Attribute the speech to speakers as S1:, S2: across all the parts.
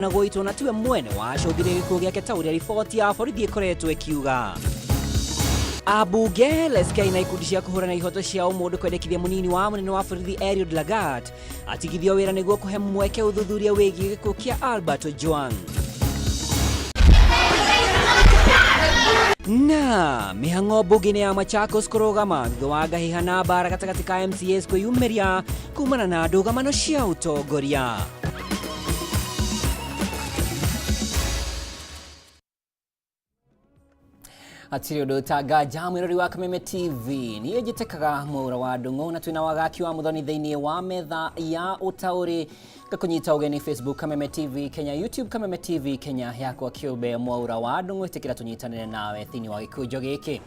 S1: Na gũitwo na tiwe mwene wacũngĩrĩria gĩkuũ gĩake ta ũrĩa riboti ya borithi ĩkoretwo ĩkiuga. Ambunge Leskei na ikundi cia kũhũrana ihoto cia ũmũndũ kwendekithia mũnini wa mũnene wa borithi Eliud Lagat atigithio wĩra nĩguo kũhe mweke ũthuthuria wĩgiĩ gĩkuũ kĩa Albert Ojwang. Na mĩhang'o mbunge-inĩ ya Machakos kũrũgama thutha wa ngahĩha na mbara gatagatĩ ka MCAs kwĩyumĩria kumana na ndũgamano cia ũtongoria. Hatirĩ ũndũ ũtanganja mwĩrori wa Kameme TV. Niĩ njĩtĩkaga Mwaura wa Ndung'u na twĩna wagaki wa Mũthoni thĩinĩ wa metha ya ũtaũri. Ngakũnyita ũgeni Facebook Kameme TV Kenya, YouTube Kameme TV Kenya, yakwa kĩũmbe Mwaura wa Ndung'u, ĩtĩkĩra tũnyitanĩre nawe thĩinĩ wa gĩkũnjo gĩkĩ.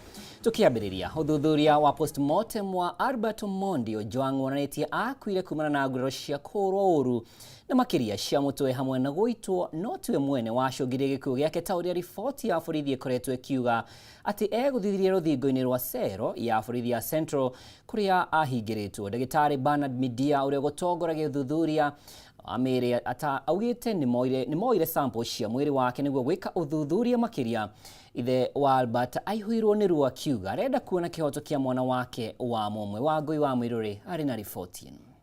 S1: Tũkĩambĩrĩria ũthuthuria wa postmortem wa Albert Omondi Ojwang wonanĩtie akuire kumana na nguraro cia kũhũrwo ũru na makĩria cia mũtwe hamwe na gũitwo, no tiwe mwene wacũngĩrĩria gĩkuũ gĩake ta ũrĩa riboti ya borithi ĩkoretwo ĩkiuga atĩ egũthithirie rũthingo-inĩ rwa cero ya borithi ya Central kũrĩa ahingĩrĩtwo. Ndagĩtarĩ Bernard Midia ũrĩa ũgũtongoragia ũthuthuria wa mĩĩrĩ augĩte nĩ moire sample cia mwĩrĩ wake nĩguo gwĩka ũthuthuria makĩria. Ithe wa Albert aihũirwo nĩ ruo akiuga arenda kuona kĩhoto kĩa mwana wake wa mũmwe. Wangũi wa Mwĩrũrĩ arĩ na riboti ĩno.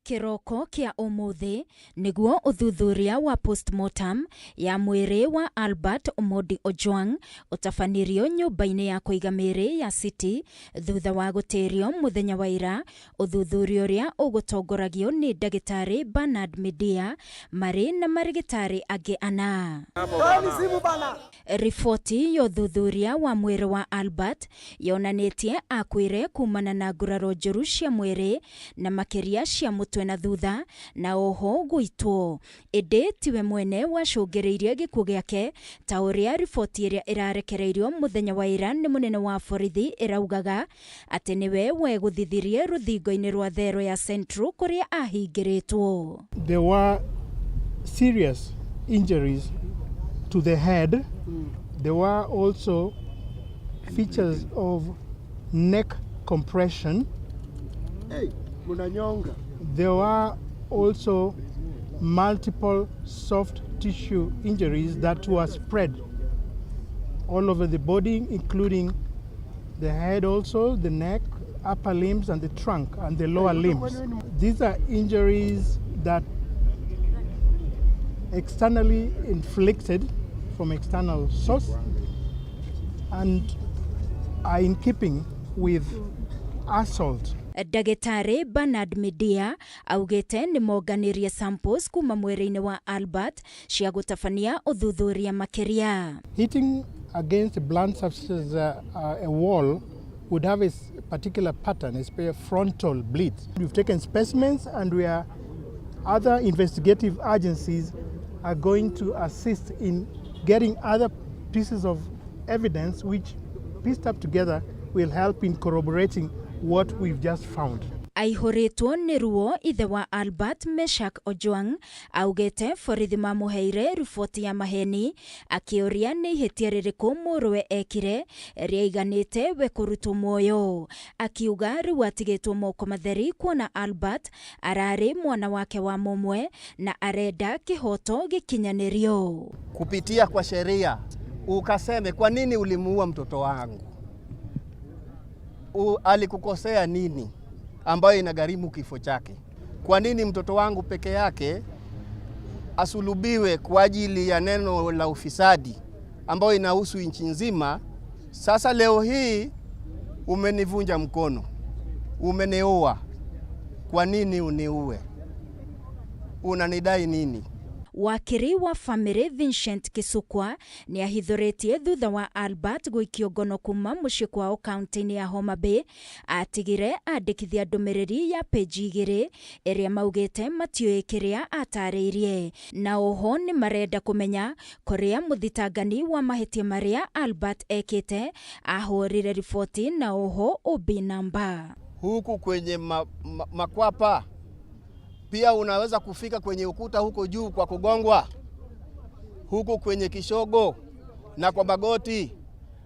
S2: Kĩroko kĩa ũmũthĩ nĩguo ũthuthuria wa postmortem ya mwĩrĩ wa Albert Omondi Ojwang ũtabanirio nyũmba-inĩ ya kũiga mĩĩrĩ ya City thutha wa gũtĩrio mũthenya wa ira. Ũthuthuria ũrĩa ũgũtongoragio nĩ ndagĩtarĩ Bernard Midia marĩ na marĩgĩtarĩ angĩ ana. Riboti ya ũthuthuria wa mwĩrĩ wa Albert yonanĩtie akuire kumana na nguraro njũru cia mwĩrĩ na makĩria cia mũtwe na thutha na oho gũitwo, ĩndĩ tiwe mwene wacũngĩrĩirie gĩkuũ gĩake ta ũrĩa riboti ĩrĩa ĩrarekereirio mũthenya wa ira nĩ mũnene wa borithi ĩraugaga atĩ nĩwe wegũthithirie rũthingo-inĩ rwa thero ya Central kũrĩa ahingĩrĩtwo.
S3: There were serious injuries to the head. There were also features of neck compression.
S4: Hey, munanyonga.
S3: There were also multiple soft tissue injuries that were spread all over the body, including the head also, the neck, upper limbs, and the trunk and the lower limbs. These are injuries that externally inflicted from external source and are in keeping with assault.
S2: Ndagĩtarĩ Bernard Midia augĩte nĩ monganirie samples kuma mwĩrĩ-inĩ wa Albert cia gũtabania ũthuthuria makĩria.
S3: Hitting against blunt surfaces, a wall, would have a particular pattern, a frontal bleed. We've taken specimens and we are other investigative agencies are going to assist in getting other pieces of evidence which, pieced up together, will help in corroborating what we've just found.
S2: Aihũrĩtwo nĩ ruo, ithe wa Albert Meshak Ojwang augĩte borithi mamũheire riboti ya maheni, akĩũria nĩ ihĩtia rĩrĩkũ mũrũwe ekire rĩaiganĩte we kũrutwo muoyo. Akiuga rĩu atigĩtwo moko matheri kuona Albert ararĩ mwana wake wa mũmwe na arenda kĩhoto gĩkinyanĩrio.
S4: Kupitia kwa sheria ukaseme kwa nini ulimuua mtoto wangu? Alikukosea nini ambayo inagharimu kifo chake? Kwa nini mtoto wangu peke yake asulubiwe kwa ajili ya neno la ufisadi ambayo inahusu nchi nzima? Sasa leo hii umenivunja mkono, umeniua. Kwa nini uniue? Unanidai nini?
S2: Wakiri wa famĩlĩ Vincent Kisukwa nĩ ahithũrĩtie thutha wa Albert gũikio ngono kuma mũciĩ kwao kaunti-inĩ ya Homa Bay atigire andĩkithia ndũmĩrĩri ya peji 2 ĩrĩa maugĩte matiũĩ kĩrĩa atarĩirie, na oho nĩ marenda kũmenya kũrĩa mũthitangani wa mahĩtia marĩa Albert ekĩte ahũrire riboti na oho OB namba.
S4: Huku kwenye makwapa pia unaweza kufika kwenye ukuta huko juu kwa kugongwa, huku kwenye kishogo na kwa magoti,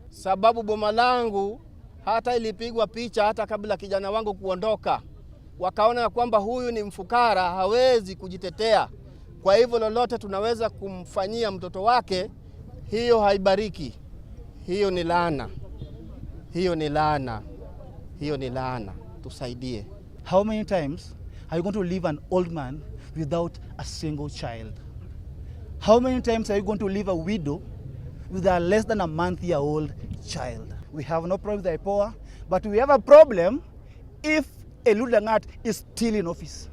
S4: sababu boma langu hata ilipigwa picha hata kabla kijana wangu kuondoka, wakaona ya kwamba huyu ni mfukara, hawezi kujitetea. Kwa hivyo lolote tunaweza kumfanyia mtoto wake, hiyo haibariki, hiyo ni laana, hiyo ni laana, hiyo ni laana. Tusaidie.
S5: How many times are you going to leave an old man without a single child? How many times are you going to leave a widow with a less than a month-year-old child? We have no problem with the IPOA, but we have a problem if Eliud Langat is still in office.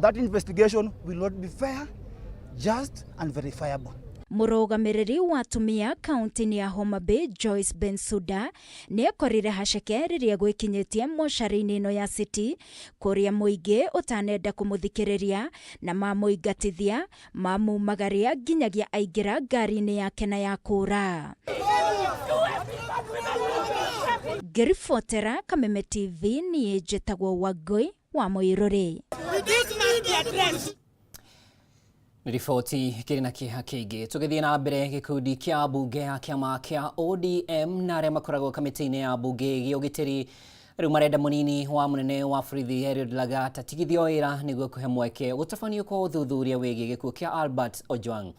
S5: That investigation will not be fair, just and verifiable.
S2: Mũrũgamĩrĩri wa atumia kaunti-inĩ ya Homa Bay Joyce Bensuda nĩ ekorire haceke rĩrĩa gwĩkinyĩtie mocarĩ-inĩ ĩno ya City kũrĩa mũingĩ ũtanenda kũmũthikĩrĩria na mamũingatithia mamumagaria nginyagia aingĩra ngari-inĩ yake na ya kũra. Ngĩribotera Kameme TV niĩ njĩtagwo Wangũi wa Mũirũrĩ.
S1: Nĩ riboti kĩrĩ na kĩeha kĩingĩ. Tũgĩthiĩ na mbere, gĩkundi kĩa mbunge ya kĩama kĩa ODM na arĩa makoragwo kamĩtĩ-inĩ ya mbunge ĩgiĩ ũgitĩri rĩu marenda mũnini wa mũnene wa borithi Eliud Lagat atigithio wĩra nĩguo kũhe mweke gũtabanio kwa ũthuthuria wĩgiĩ gĩkuũ kĩa Albert Ojwang.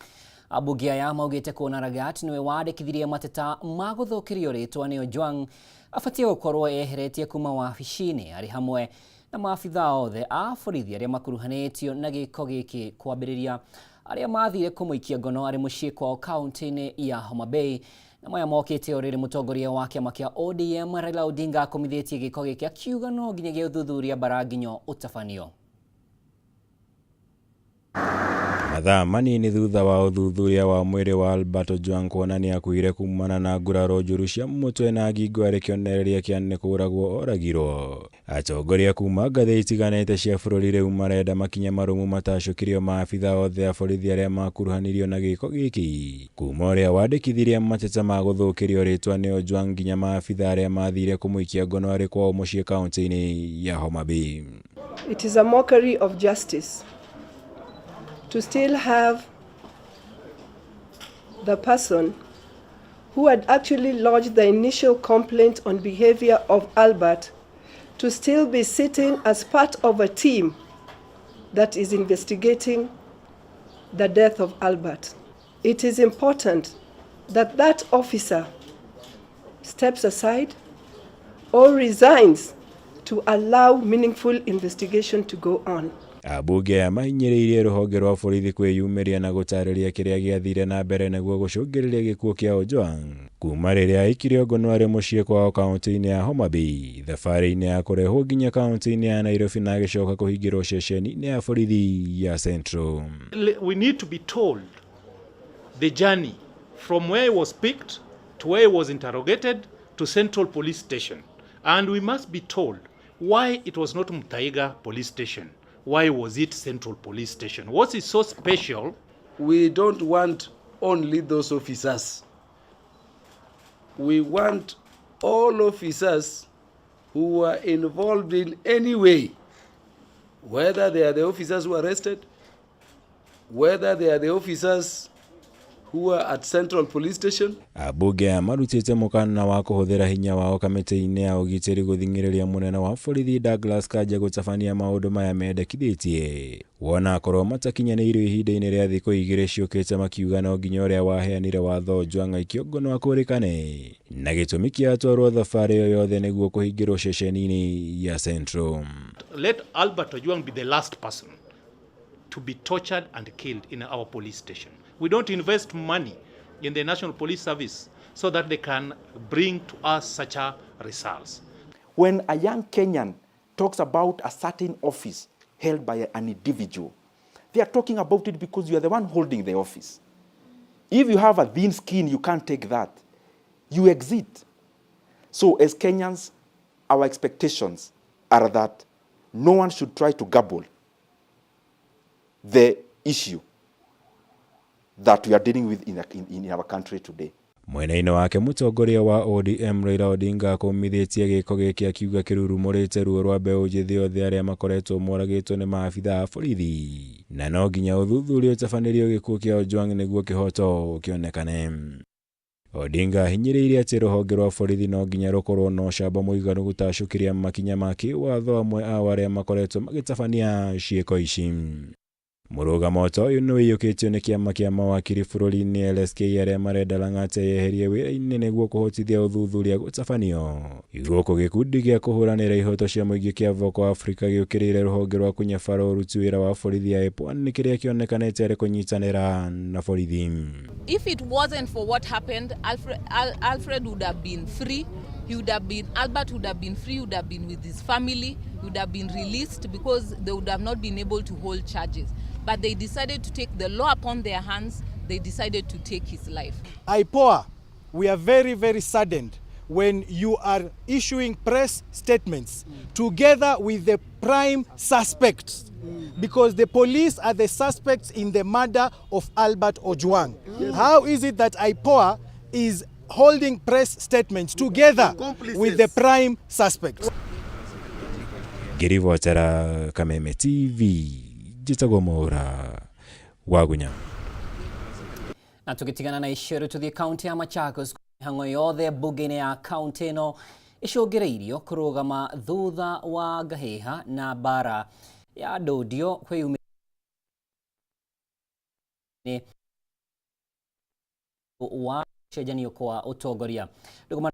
S1: Ambunge aya maugĩte kuona Lagat nĩwe wandĩkithirie mateta ma gũthũkĩrio rĩtwa nĩ Ojwang abatiĩ gũkorwo eheretie kuma wabici-inĩ arĩ hamwe na maabithaa othe a borithi arĩa makuruhanĩtio na gĩko gĩkĩ kwambĩrĩria arĩa mathire kũmũikia ngono arĩ mũciĩ kwao kaunti-inĩ ya Homa Bay. Na maya mokĩte o rĩrĩ mũtongoria wa kĩama kĩa ODM Raila Odinga akomithĩtie gĩko gĩkĩ akiuga no nginyagia ũthuthuria mbaranginyo ũtabanio.
S6: Mathaa manini thutha wa ũthuthuria wa mwĩrĩ wa Albert Ojwang kuonania akuire kumana na nguraro njũru cia mũtwe na ngingo arĩ kĩonereria kĩa nĩ kũragwo oragirwo. Atongoria kuma ngathĩ itiganĩte cia bũrũri rĩu marenda makinya marũmu matacũkĩrio maabitha othe a borithi arĩa makuruhanirio na gĩko gĩkĩ, kuma ũrĩa wandĩkithirie mateta ma gũthũkĩrio rĩtwa nĩ Ojwang nginya maabitha arĩa mathire kũmũikia ngono arĩ kwao mũciĩ kaunti-inĩ ya Homa Bay.
S7: It is a mockery of justice to still have the person who had actually lodged the initial complaint on behavior of Albert to still be sitting as part of a team that is investigating the death of Albert. It is important that that officer steps aside or resigns to allow meaningful investigation to go on.
S6: Ambunge aya mahinyĩrĩirie rũhonge rwa borithi kwĩyumĩria na gũtarĩria kĩrĩa gĩathire na mbere nĩguo gũcũngĩrĩria gĩkuũ kĩa Ojwang kuma rĩrĩa aikirio ngono arĩ mũciĩ kwao kaunti-inĩ ya Homa Bay, thabarĩ-inĩ ya kũrehwo nginya kaunti-inĩ ya Nairobi na agĩcoka kũhingĩrwo ceceni-inĩ ya borithi ya Central.
S8: We need to be told the journey from where he was picked to where he was interrogated to Central Police Station. And we must be told why it was not Muthaiga Police Station. Why was it Central Police Station? What is so special?
S9: We don't want only those officers. We want all officers who were involved in any way, whether they are the officers who arrested, whether they are the officers who were at Central Police Station.
S6: Ambunge aya marutĩte mũkana wa kũhũthĩra hinya wao kamĩtĩ-inĩ ya ũgitĩri gũthing'ĩrĩria mũnene wa borithi Douglas Kanja gũtabania maũndũ maya mendekithĩtie wona akorwo matakinyanĩirio ihinda-inĩ rĩa thikũ 2 ciũkĩte, makiuga no nginya ũrĩa waheanire watho Ojwang aikio ngono akũrĩkane na gĩtũmi kĩa atwarwo thabarĩ ĩyo yothe nĩguo kũhingĩrwo ceceni-inĩ ya Central.
S8: Let Albert Ojwang be the last person to be tortured and killed in our police station. We don't invest money in the National Police Service so that they can bring to us such a results.
S10: When a young Kenyan talks about a certain office held by an individual, they are talking about it because you are the one holding the office. If you have a thin skin, you can't take that. You exit. So as Kenyans, our expectations are that no one should try to gabble the issue that we are dealing with in our country today.
S6: Mwena-inĩ wake mũtongoria wa ODM Raila Odinga akũmithĩtie gĩko gĩkĩ akiuga kĩrurumũrĩte ruo rwa mbeũ njĩthĩ othe arĩa makoretwo moragĩtwo nĩ maabitha a borithi na no nginya ũthuthuria ũtabanĩrio gĩkuũ kĩa Ojwang nĩguo kĩhoto kĩonekane. Odinga ahinyĩrĩirie atĩ rũhonge rwa borithi no nginya rũkorwo na ũcamba mũiganu gũtacũkĩria makinya ma kĩwatho amwe ao arĩa makoretwo magĩtabania ciĩko ici. Mũrũgamo ta ũyũ nĩ ũiyũkĩtio nĩ kĩama kĩa mawakiri bũrũri-inĩ LSK arĩa marenda Lang'ata yeherie wĩra-inĩ nĩguo kũhotithia ũthuthuria gũtabanio. Gũkũ gĩkundi gĩa kũhũranĩra ihoto cia mũingĩ kĩa Voco Africa gĩũkĩrĩire rũhonge rwa kũnyabara ũruti wĩra wa borithi ya Pwani kĩrĩa kĩonekanĩte arĩ kũnyitanĩra na borithi.
S11: If it wasn't for what happened, Alfred would have been free. He would have been, Albert would have been free, would have been with his family, he would have been released because they would have not been able to hold charges. But they decided to take the law upon their hands. They decided to take his life.
S12: IPOA, we are very, very saddened when you are issuing press statements together with the prime suspects, because the police are the suspects in the murder of Albert Ojwang. Yes. How is it that IPOA is holding press statements together with the prime suspects?
S6: Ngĩribotera Kameme TV, njĩtagwo Mwaura Wagunya.
S1: Na tũgĩtigana na icio rĩu tũthiĩ kaunti ya Machakos. Mĩhang'o yothe mbunge-inĩ ya kaunti ĩno ĩcũngĩrĩirio kũrũgama thutha wa ngahĩha na mbara ya ndũndio kwĩyumĩria wa cenjanio kwa ũtongoria. Ndũgũma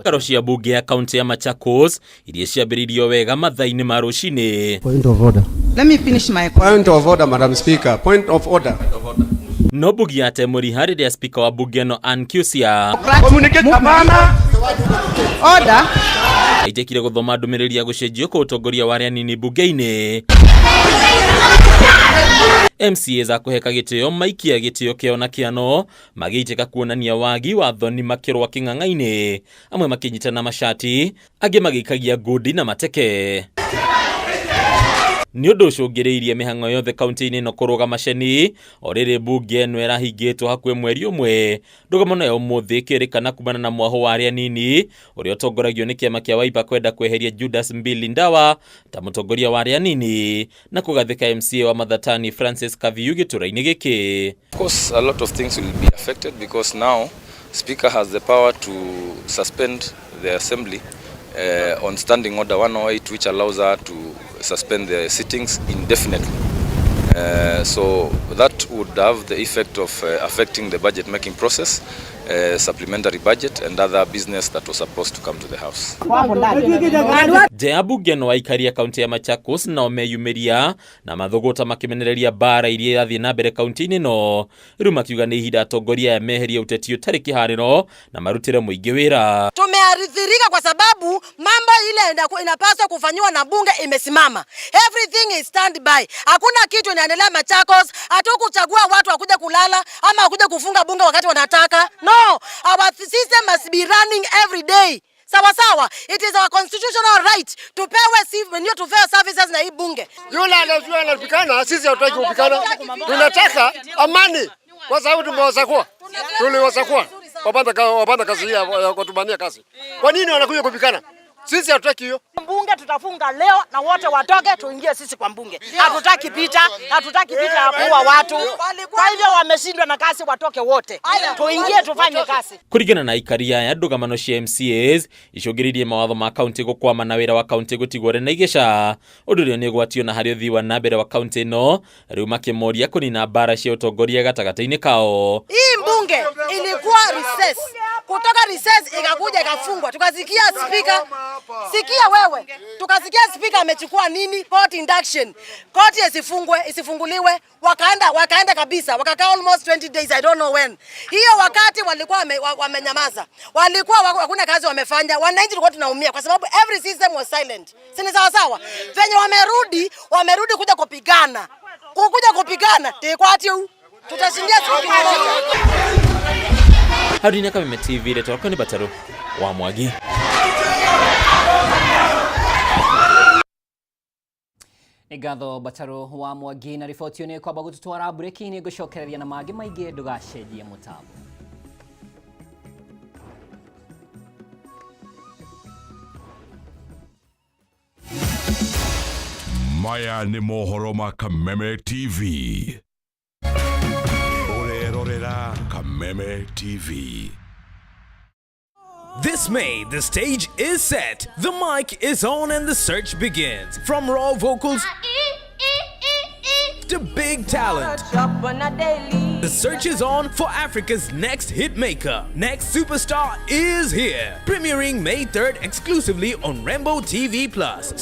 S13: Karo cia bunge ya kaunti ya Machakos iria ciambĩrĩirio wega mathaa-inĩ ma rũcinĩ.
S14: Point of order.
S15: Let me finish my
S14: point of order, Madam Speaker. Point of order.
S13: No bunge ya temũriha rĩrĩa speaker wa bunge ĩno Ann Kusia
S15: Order.
S13: Aitĩkire gũthoma ndũmĩrĩri ya gũcenjio kwa ũtongoria wa arĩa anini bunge-inĩ. MCAs a kũheka gĩtĩo maikia gĩtĩo kĩao na kĩano magĩitĩka kuonania wagi wa thoni makĩrũa kĩng'ang'a-inĩ, amwe makĩnyitana macati, angĩ magĩikagia ngundi na mateke. Nĩ ũndũ ũcũngĩrĩirie mĩhang'o yothe kaunti-inĩ ĩno kũrũgama ceni o rĩrĩ mbunge ĩno ĩrahingĩtwo hakuhĩ mweri ũmwe. Ndũgamo ya ũmũthĩ ĩkĩrĩkana kumana na mwaho wa arĩa anini ũrĩa ũtongoragio nĩ kĩama kĩa Wiper kwenda kweheria Judas Mbili Ndawa ta mũtongoria wa arĩa anini na kũgathĩka MCA wa Mathatani Francis Kaviu gĩtũra-inĩ gĩkĩ.
S16: Of course, a lot of things will be affected because now Speaker has the power to suspend the assembly on standing order 108, which allows her to suspend the sittings indefinitely. So that would have the effect of affecting the budget making process, supplementary budget and other business that was supposed to come to the house.
S13: Nja ya bunge ĩno aikaria kaunti ya Machakos nao meyumĩria na mathũgũta makĩmenereria mbara iria irathiĩ na mbere kaunti-inĩ ĩno, rĩu makiuga nĩ ihinda atongoria aya meherie ũteti ũtarĩ kĩharĩro na marutĩre mũingĩ wĩra.
S17: Tumeathirika kwa sababu mambo ile inapaswa kufanyiwa na bunge imesimama. Everything is stand by. Hakuna kitu inaendelea Machakos. Hatukuchagua watu wakuja kulala ama wakuja kufunga bunge wakati wanataka. No, our system must be running every day. Sawa sawa, it is our constitutional right tupewe ndio tupewe services na hii bunge.
S18: Yule anajua anapikana, sisi hatutaki kupikana. Tunataka amani kwa sababu tumewasakua. Tuliwasakua. Wapanda kazi hii ya kutubania kazi. Kwa nini wanakuja kupikana? Sisi hatutaki hiyo.
S17: Bunge tutafunga leo na wote watoke tuingie sisi kwa bunge. Hatutaki vita, hatutaki vita ya kuua watu. Kwa hivyo wameshindwa na kazi, watoke wote. Tuingie tufanye kazi.
S13: Kuringana na aikaria aya ndũgamano cia MCAs icũngĩrĩirie mawatho ma kaunti gũkwama na wĩra wa kaunti gũtigwo ũrĩ na igĩca, ũndũ ũrĩa nĩ ũgwatio na harĩ ũthii wa na mbere wa kaunti ĩno, rĩu makĩmoria kũnina mbara cia ũtongoria gatagatĩ-inĩ kao.
S17: Hii mbunge ilikuwa recess. Kutoka recess ikakuja ikafungwa. Tukasikia speaker, sikia wewe, tukasikia speaker amechukua nini court induction. Court isifungwe, isifunguliwe, wakaenda kabisa, wakakaa almost 20 days, I don't know when. Hiyo wakati walikuwa wamenyamaza. Walikuwa hakuna kazi wamefanya. Wananchi tulikuwa tunaumia kwa sababu every system was silent. Si ni sawa sawa? Venye wamerudi kuja kupigana. Kukuja kupigana, tikwati tutashindia siku moja.
S13: Haruna Kameme TV, rĩtwa nĩ Bataru wa Mwangi.
S1: Nĩ ngatho Bataru wa Mwangi na riboti ĩyo nĩ kwamba gũtũtwara breki-inĩ, ngũcokereria na mangĩ maingĩ, ndũgacenjie mũtambo.
S19: Maya nĩ mohoro ma Kameme TV. Ũrerorera Kameme TV.
S15: This May, the stage is set, the mic is on, and the search begins. From raw vocals to big talent. The search is on for Africa's next hitmaker. Next Superstar is here. Premiering May 3rd exclusively on Rembo TV Plus.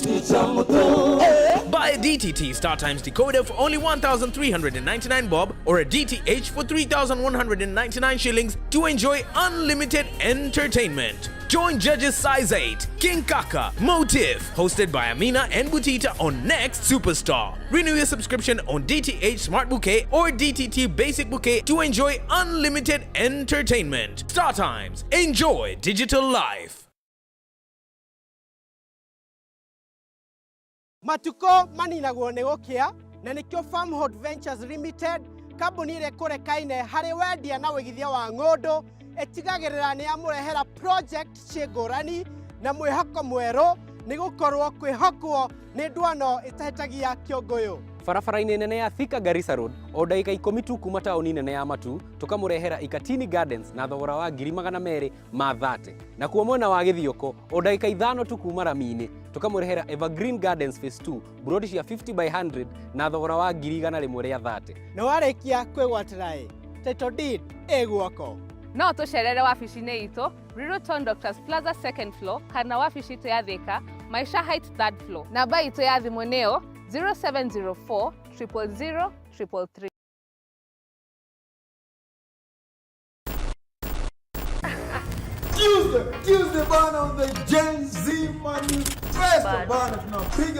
S15: Buy a DTT Star Times decoder for only 1,399 bob or a DTH for 3,199 shillings to enjoy unlimited entertainment. Join judges Size 8, King Kaka, Motif, hosted by Amina and Butita on Next Superstar. Renew your subscription on DTH Smart Bouquet or DTT Basic Bouquet to enjoy unlimited entertainment. Star Times, enjoy digital life.
S20: Matuko maninagwo nĩ gũkĩa na nĩkĩo Farmhold Ventures Limited, kambuni ĩrĩa ĩkũrekaine harĩ wendia na wĩigithia wa ng'ũndũ, ĩtigagĩrĩra nĩ yamũrehera project ciĩ ngũrani na mwĩhoko mwerũ, nĩ gũkorwo kwĩhokwo nĩ ndwano ĩtahĩtagia kĩũngũyũ.
S21: Barabara-inĩ nene ya Thika Garissa Road, o ndagĩka 10 tu kuma taũni nene ya Matu, tũkamũrehera Ikatini Gardens na thogora wa 230,000. Nakuo mwena wa Gĩthioko, o ndagĩka 5 tu kuma rami-inĩ, tũkamũrehera Evergreen Gardens Phase 2, buroti cia 50 by 100 na thogora wa 130,000.
S20: Na warĩkia kwĩgwatĩra ĩ title deed ĩ guoko.
S11: No tũcerere wabici-inĩ itũ Ruiru Town Doctors Plaza second floor, kana wabici itũ ya Thika Maisha Heights third floor. Namba itũ ya thimũ nĩyo 0704 000 333.
S22: Tuesday, Tuesday bana on the Gen Z Manifesto bana, tunapiga